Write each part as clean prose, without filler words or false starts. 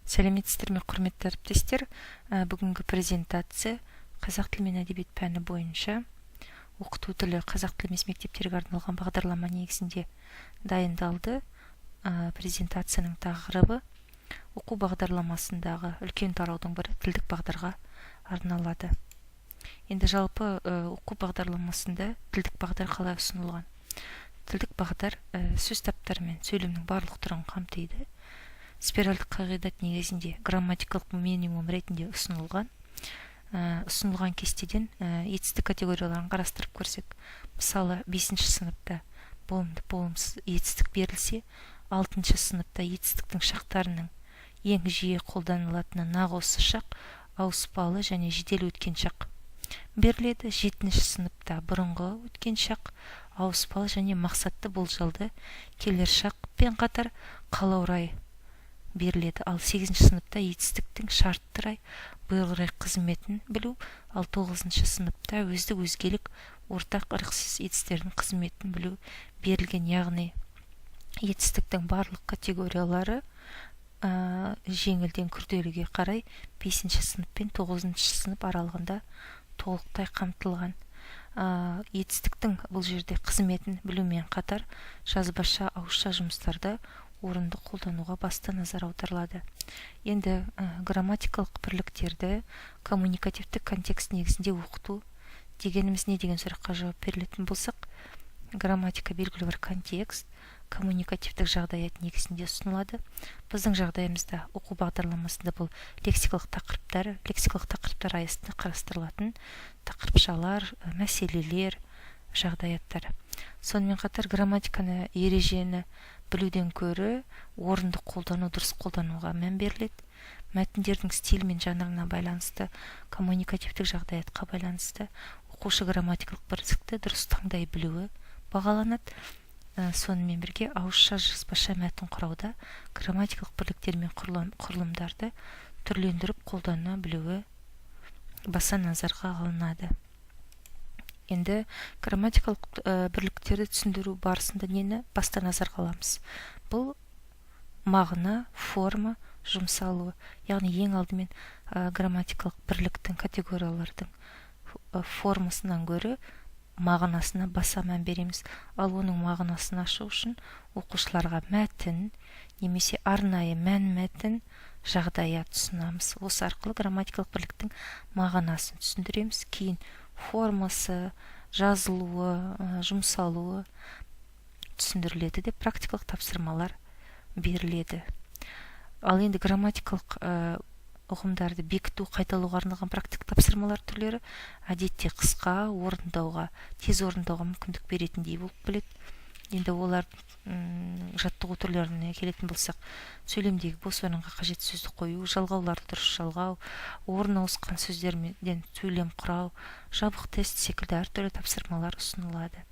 Сәлеметсіздер ме, құрметті әріптестер! Бүгінгі презентация қазақ тілі мен әдебиет пәні бойынша оқыту тілі қазақ тілі емес мектептерге арналған бағдарлама негізінде дайындалды. Презентацияның тақырыбы оқу бағдарламасындағы үлкен тараудың бірі, тілдік бағдарға арналады. Енді жалпы оқу бағдарламасында тілдік бағдар қалай ұсынылған? Тілдік бағдар сөз таптары мен сөйлемнің барлық түрін қамтиды. Спиральдік қағидат негізінде грамматикалық минимум ретінде ұсынылған. Ұсынылған кестеден етістік категорияларын қарастырып көрсек, мысалы, бесінші сыныпта болымды, болымсыз етістік берілсе, алтыншы сыныпта етістіктің шақтарының ең жиі қолданылатыны нақ осы шақ, ауыспалы және жедел өткен шақ беріледі. Жетінші сыныпта бұрынғы өткен шақ, ауыспалы және мақсатты болжалды келер шақпен қатар қалау рай беріледі. Ал сегізінші сыныпта етістіктің шартты рай, бұйрық рай қызметін білу, ал тоғызыншы сыныпта өздік, өзгелік, ортақ, ырықсыз етістердің қызметін білу берілген. Яғни етістіктің барлық категориялары жеңілден күрделіге қарай бесінші сынып пен тоғызыншы сынып аралығында толықтай қамтылған. Етістіктің бұл жерде қызметін білумен қатар жазбаша, ауызша жұмыстарда орынды қолдануға басты назар аударылады. Енді грамматикалық бірліктерді коммуникативтік контекст негізінде оқыту дегеніміз не деген сұраққа жауап берілетін болсақ, грамматика белгілі бір контекст, коммуникативтік жағдаят негізінде ұсынылады. Біздің жағдайымызда, оқу бағдарламасында бұл лексикалық тақырыптар, лексикалық тақырыптар аясында қарастырылатын тақырыпшалар, мәселелер, жағдаяттар. Сонымен қатар грамматиканы, ережені білуден көрі орынды қолдану, дұрыс қолдануға мән беріледі. Мәтіндердің стилі мен жанрына байланысты, коммуникативтік жағдаятқа байланысты оқушы грамматикалық бірлікті дұрыс таңдай білуі бағаланады. Сонымен бірге ауызша, жазбаша мәтін құрауда грамматикалық бірліктер мен құрылымдарды түрлендіріп қолдана білуі баса назарға алынады. Енді грамматикалық бірліктерді түсіндіру барысында нені баста назарға аламыз? Бұл мағына, форма, жұмсалуы. Яғни ең алдымен грамматикалық бірліктің, категориялардың формасынан гөрі мағынасына баса мән береміз. Ал оның мағынасын ашу үшін оқушыларға мәтін немесе арнайы мән мәтін, жағдаят ұсынамыз. Осы арқылы грамматикалық бірліктің мағынасын түсіндіреміз. Кейін формасы, жазылуы, жұмсалуы түсіндіріледі деп практикалық тапсырмалар беріледі. Ал енді грамматикалық ұғымдарды бекіту, қайталауға арналған практикалық тапсырмалар түрлері әдетте қысқа, орындауға, тез орындауға мүмкіндік беретіндей болып келеді. Енді олар жаттығу түрлеріне келетін болсақ, сөйлемдегі бос орынға қажетті сөзді қою, жалғауларды дұрыс жалғау, орын ауысқан сөздерден сөйлем құрау, жабық тест секілді әртүрлі тапсырмалар ұсынылады.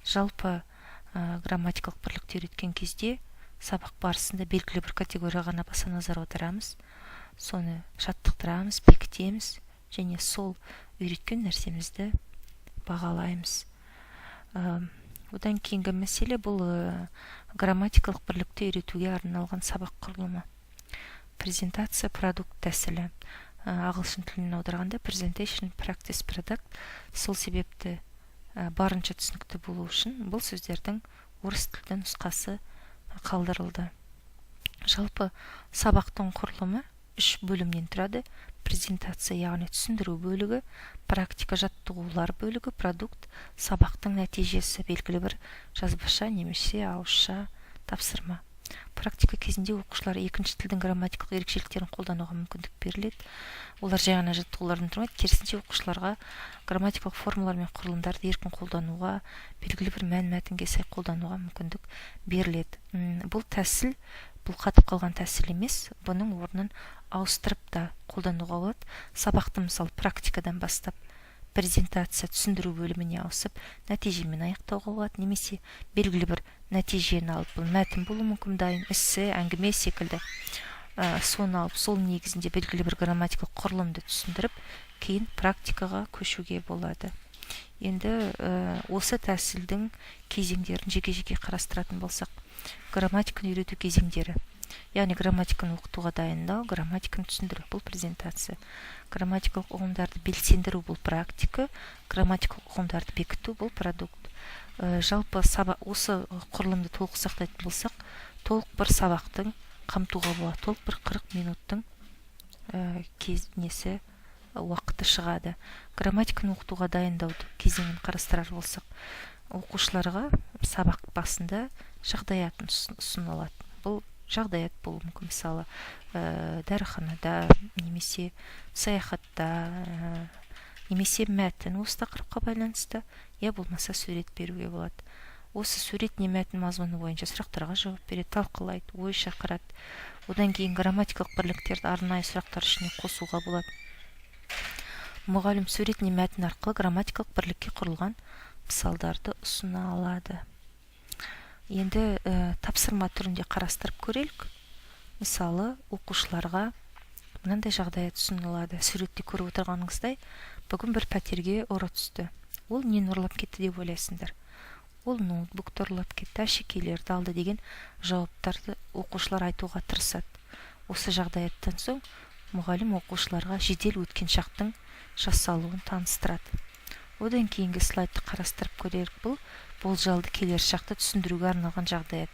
Жалпы грамматикалық бірлікті үйреткен кезде сабақ барысында белгілі бір категорияға ғана баса назар аударамыз, соны жаттықтырамыз, бекітеміз және сол үйреткен нәрсемізді бағалаймыз. Одан кейінгі мәселе бұл грамматикалық бірлікті үйретуге арналған сабақ құрылымы. Презентация, продукт тәсілі, ағылшын тілінен аударғанда presentation, practice, product. Сол себепті барынша түсінікті болу үшін бұл сөздердің орыс тілді нұсқасы қалдырылды. Жалпы сабақтың құрылымы үш бөлімнен тұрады: презентация, яғни түсіндіру бөлігі, практика, жаттығулар бөлігі, продукт, сабақтың нәтижесі, белгілі бір жазбаша немесе ауызша тапсырма. Практика кезінде оқушылар екінші тілдің грамматикалық ерекшеліктерін қолдануға мүмкіндік беріледі. Олар жай ғана жаттығулардан тұрмайды, керісінше оқушыларға грамматикалық формалар мен құрылымдарды еркін қолдануға, белгілі бір мән мәтінге сай қолдануға мүмкіндік беріледі. Бұл тәсіл, бұл қатып қалған тәсіл емес, бұның орнын ауыстырып та қолдануға болады. Сабақты, мысалы, практикадан бастап, презентация, түсіндіру бөліміне ауысып, нәтижемен аяқтауға болады немесе белгілі бір нәтижені алып, бұл мәтін болуы мүмкін, дайын эссе, әңгіме секілді, соны алып, сол негізінде белгілі бір грамматикалық құрылымды түсіндіріп, кейін практикаға көшуге болады. Енді осы тәсілдің кезеңдерін жеке жеке қарастыратын болсақ, грамматиканы үйрету кезеңдері. Яғни грамматиканы оқытуға дайындау, грамматиканы түсіндіру — бұл презентация. Грамматикалық ұғымдарды белсендіру — бұл практика. Грамматикалық ұғымдарды бекіту — бұл продукт. Жалпы осы құрылымды толық сақтайтын болсақ, толық бір сабақтың қамтуға болады, толық бір 40 минуттың несі, уақыты шығады. Грамматиканы оқытуға дайындау кезеңін қарастырар болсақ, оқушыларға сабақ басында жағдаятын ұсынылады. Бұл жағдаят болуы мүмкін, мысалы, дәріханада немесе саяхатта, немесе мәтін осы тақырыпқа байланысты, я болмаса сурет беруге болады. Осы сурет не мәтін мазмұны бойынша сұрақтарға жауап береді, талқылайды, ой шақырады. Одан кейін грамматикалық бірліктерді арнайы сұрақтар ішіне қосуға болады. Мұғалім сурет не мәтін арқылы грамматикалық бірлікке құрылған мысалдарды ұсына алады. Енді тапсырма түрінде қарастырып көрелік. Мысалы, оқушыларға мынандай жағдаят ұсынылады. Суретте көріп отырғаныңыздай, бүгін бір пәтерге ұры түсті. Ол нені ұрлап кетті деп ойлайсыңдар? Ол ноутбукты ұрлап кетті, әшекейлерді алды деген жауаптарды оқушылар айтуға тырысады. Осы жағдаяттан соң мұғалім оқушыларға жедел өткен шақтың жасалуын таныстырады. Одан кейінгі слайдты қарастырып көрелік. Бұл болжалды келер шақты түсіндіруге арналған жағдаят.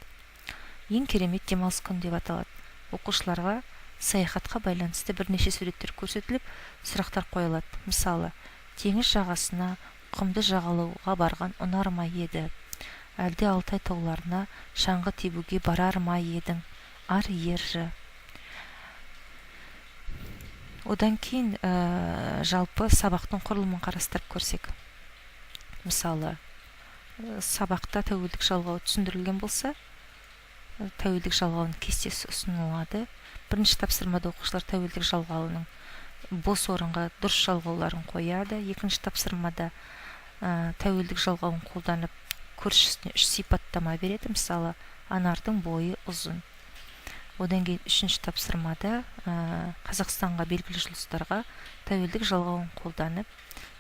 «Ең керемет демалыс күні» деп аталады. Оқушыларға саяхатқа байланысты бірнеше суреттер көрсетіліп, сұрақтар қойылады. Мысалы, теңіз жағасына, құмды жағалауға барған ұнар ма еді, әлде Алтай тауларына шаңғы тебуге барар ма едің? Ар, ер, жы. Одан кейін жалпы сабақтың құрылымын қарастырып көрсек, мысалы, сабақта тәуелдік жалғау түсіндірілген болса, тәуелдік жалғауының кестесі ұсынылады. Бірінші тапсырмада оқушылар тәуелдік жалғауының бос орынға дұрыс жалғауларын қояды. Екінші тапсырмада тәуелдік жалғауын қолданып, көршісіне үш сипаттама береді. Мысалы, Анардың бойы ұзын. Одан кейін үшінші тапсырмада Қазақстанға белгілі жұлдыздарға тәуелдік жалғауын қолданып,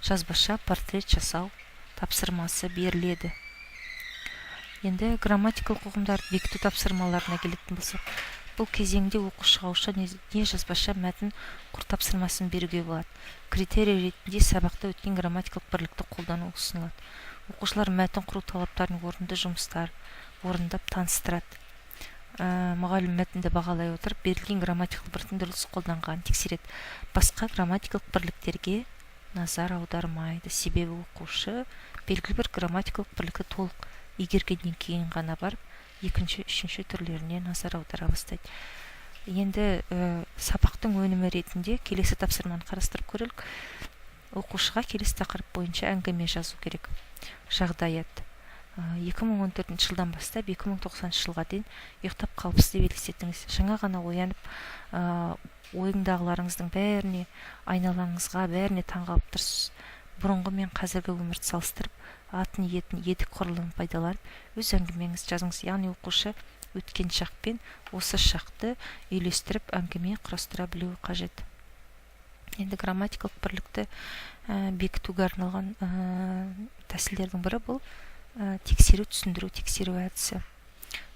жазбаша портрет жасау тапсырмасы беріледі. Енді грамматикалық ұғымдарды бекіту тапсырмаларына келетін болсақ, бұл кезеңде оқушыға ауызша не жазбаша мәтін құр тапсырмасын беруге болады. Критерий ретінде сабақта өткен грамматикалық бірлікті қолдану ұсынылады. Оқушылар мәтін құру талаптарын орынды жұмыстар орындап таныстырады. Мұғалім мәтінді бағалай отырып, берілген грамматикалық бірліктің дұрыс қолданғанын тексереді, басқа грамматикалық бірліктерге назар аудармайды. Себебі оқушы белгілі бір грамматикалық бірлікті толық игергеннен кейін ғана барып, екінші, үшінші түрлеріне назар аудара бастайды. Енді сабақтың өнімі ретінде келесі тапсырманы қарастырып көрелік. Оқушыға келесі тақырып бойынша әңгіме жазу керек. Жағдаят: 2014 жылдан бастап 2090 жылға дейін ұйықтап қалыпсыз деп елестетіңіз. Жаңа ғана оянып, ойыңдағыларыңыздың бәріне, айналаңызға, бәріне таңғалып тұрсыз. Бұрынғы мен қазіргі өмірді салыстырып, атын, етін, едік құрылымын пайдаланып, өз әңгімеңізді жазыңыз. Яғни оқушы өткен шақ пен осы шақты үйлестіріп, әңгіме құрастыра білуі қажет. Енді грамматикалық бірлікті бекітуге арналған тәсілдердің бірі — бұл тексеру, түсіндіру, тексеру әдісі.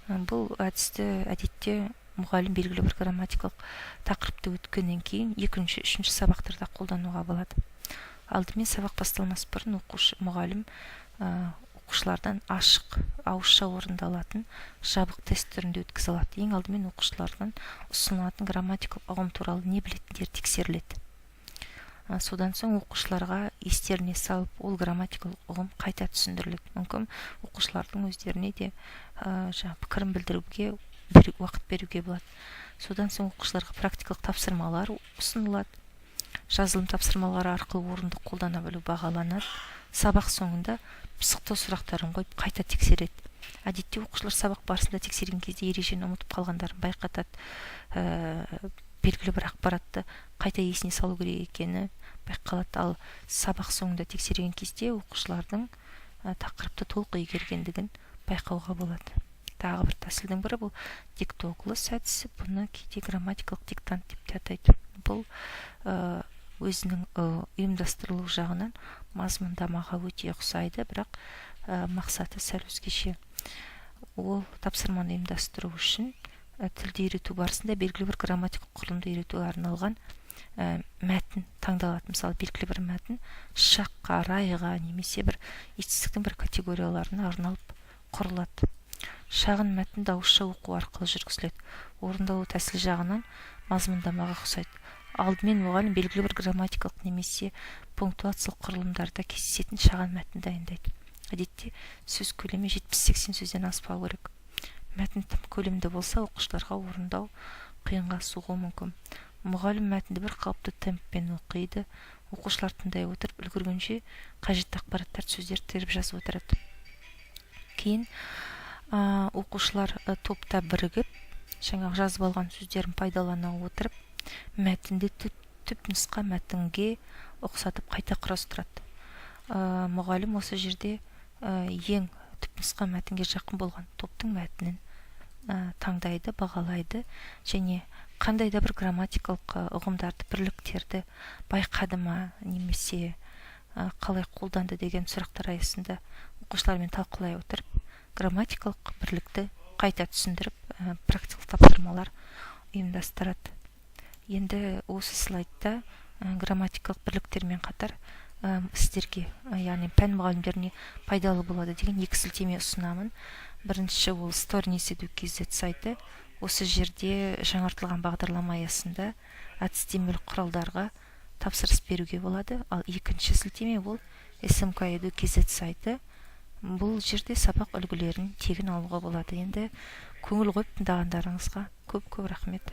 Бұл әдісті әдетте мұғалім белгілі бір грамматикалық тақырыпты өткеннен кейін екінші, үшінші сабақтарда қолдануға болады. Алдымен сабақ басталмас бұрын оқушы мұғалім оқушылардан ашық, ауызша орындалатын жабық тест түрінде өткізе алады. Ең алдымен оқушылардан ұсынылатын грамматикалық ұғым туралы не білетіндері тексеріледі. Содан соң оқушыларға естеріне салып, ол грамматикалық ұғым қайта түсіндіріледі. Мүмкін, оқушылардың өздеріне де жаңағы пікірін білдіруге уақыт беруге болады. Содан соң оқушыларға практикалық тапсырмалар ұсынылады. Жазылым тапсырмалары арқылы орынды қолдана білу бағаланады. Сабақ соңында пысықтау сұрақтарын қойып, қайта тексереді. Әдетте оқушылар сабақ барысында тексерген кезде ережені ұмытып қалғандарын байқатады, белгілі бір ақпаратты қайта есіне салу керек екені байқалады. Ал сабақ соңында тексерген кезде оқушылардың тақырыпты толық игергендігін байқауға болады. Тағы бір тәсілдің бірі — бұл диктоглосс әдісі. Бұны кейде грамматикалық диктант деп те атайды. Бұл өзінің ұйымдастырылу жағынан мазмұндамаға өте ұқсайды, бірақ мақсаты сәл өзгеше. Ол тапсырманы ұйымдастыру үшін Тілді үйрету барысында белгілі бір грамматикалық құрылымды үйретуге арналған мәтін таңдалады. Мысалы, белгілі бір мәтін шаққа, райға немесе бір етістіктің бір категорияларына арналып құрылады. Шағын мәтінді ауызша оқу арқылы жүргізіледі. Орындалу тәсілі жағынан мазмұндамаға ұқсайды. Алдымен мұғалім белгілі бір грамматикалық немесе пунктуациялық құрылымдарда кездесетін шағын мәтін дайындайды. Әдетте сөз көлемі 70-80 сөзден аспау керек. Мәтін тым көлемді болса, оқушыларға орындау қиынға соғуы мүмкін. Мұғалім мәтінді бір қалыпты темппен оқиды. Оқушылар тыңдай отырып, үлгергенше қажетті ақпараттарды, сөздерді теріп, жазып отырады. Кейін оқушылар топта бірігіп, жаңағы жазып алған сөздерін пайдалана отырып, мәтінді түп нұсқа мәтінге ұқсатып қайта құрастырады. Мұғалім осы жерде ең түпнұсқа мәтінге жақын болған топтың мәтінін таңдайды, бағалайды және қандай да бір грамматикалық ұғымдарды, бірліктерді байқады ма немесе қалай қолданды деген сұрақтар аясында оқушылармен талқылай отырып, грамматикалық бірлікті қайта түсіндіріп, практикалық тапсырмалар ұйымдастырады. Енді осы слайдта грамматикалық бірліктермен қатар сіздерге, яғни пән мұғалімдеріне пайдалы болады деген екі сілтеме ұсынамын. Бірінші ол Storynesedu.kz сайты. Осы жерде жаңартылған бағдарлама аясында әдістемелік құралдарға тапсырыс беруге болады. Ал екінші сілтеме ол smk.edu.kz сайты. Бұл жерде сабақ үлгілерін тегін алуға болады. Енді көңіл қойып тыңдағандарыңызға көп көп рахмет.